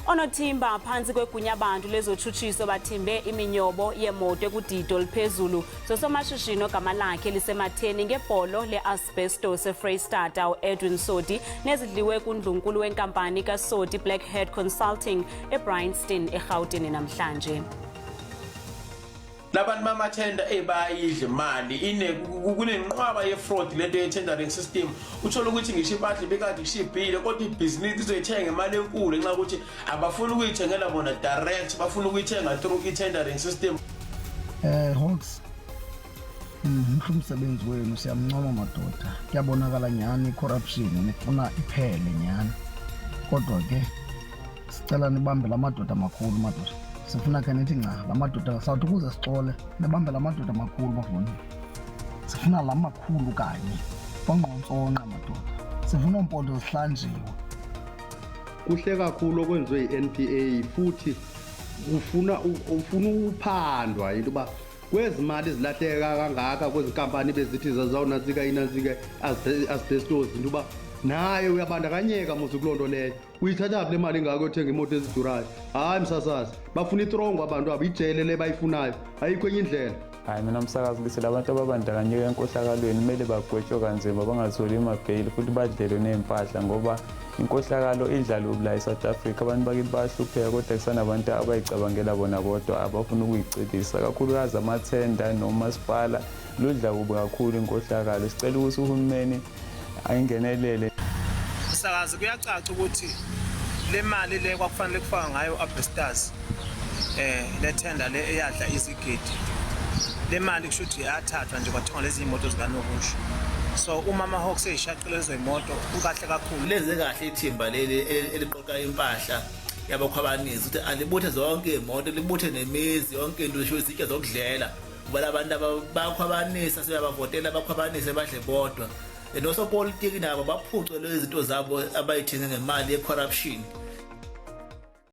Onothimba phantsi kwegunyabantu lezotshutshiso bathimbe iminyobo yemoto ekudidi oluphezulu zosomashishini ogama lakhe lisematheni ngebholo le-asbestos eFreyistata uEdwin Sodi nezidliwe kundlunkulu wenkampani kaSodi Blackhead Consulting eBryanston eRhawutini namhlanje. Labantu bamathenda ebayidla imali ine kunenqwaba ye-fraud lento ye-tendering system. Uthola ukuthi ngisho impahla ibikade ishibhile kodwa ibhizinisi izoyithenga imali enkulu ngenxa yokuthi abafuni ukuyithengela bona direct, bafuna ukuyithenga through i-tendering system. Hawks, muhle umsebenzi wenu, siyamncoma madoda. Kuyabonakala nyhani i-corruption nifuna iphele nyhani, kodwa ke sicela nibambe la madoda amakhulu madoda. Sifuna khe nithi nca la madoda, sawuthi ukuze sixole nibambe la madoda amakhulu bafoni. Sifuna la makhulu kanye ongqontsonqa madoda, sifuna oompondo zihlanjiwe. Kuhle kakhulu okwenziwe yi-NPA, futhi ufuna ufuna uphandwa into yoba kwezi mali zilahleka kangaka kwezi nkampani bezithi zazawunantsika inantsika asbestos, into yoba naye uyabandakanyeka mos kuloo nto leyo. Uyithatha phi le mali ingako yothenga imoto ezidurayo? Hayi msasazi, bafuna itrongo abantu abo, ijele le bayifunayo, ayikho enye indlela. Hayi, mina msakazi ngithi labantu ababandakanyeka enkohlakalweni kumele bagwetshwe kanzima, bangatholi imabheyili futhi badlelwe ney'mpahla, ngoba inkohlakalo idla lubi la e-South Africa. Abantu bakithi bayahlupheka kodwa kusanabantu abayicabangela bona bodwa, abafuna ukuyicebisa, kakhulukazi amathenda nomasipala. Ludla kubi kakhulu inkohlakalo. Sicela ukuthi uhulumeni ayingenelele. Msakazi, kuyacaca ukuthi le mali le kwakufanele kufaka ngayo asbestos, le tender le eyadla izigidi, le mali kusho ukuthi yathathwa nje kwathengwa lezi imoto zikanokusho. So uma ama-Hawks eyishaqile lezo imoto, kukahle kakhulu. Lenze kahle ithimba leli eliqoqa impahla yabakhwabanisi ukuthi alibuthe zonke iy'moto, libuthe nemizi, yonke into, lisho izitsha zokudlela, ngoba labantu bakhwabanisa siyabavotela, bakhwabanise badle bodwa. Nosopolitiki nabo baphucwe lezi zinto zabo abayithenge ngemali ye-corruption.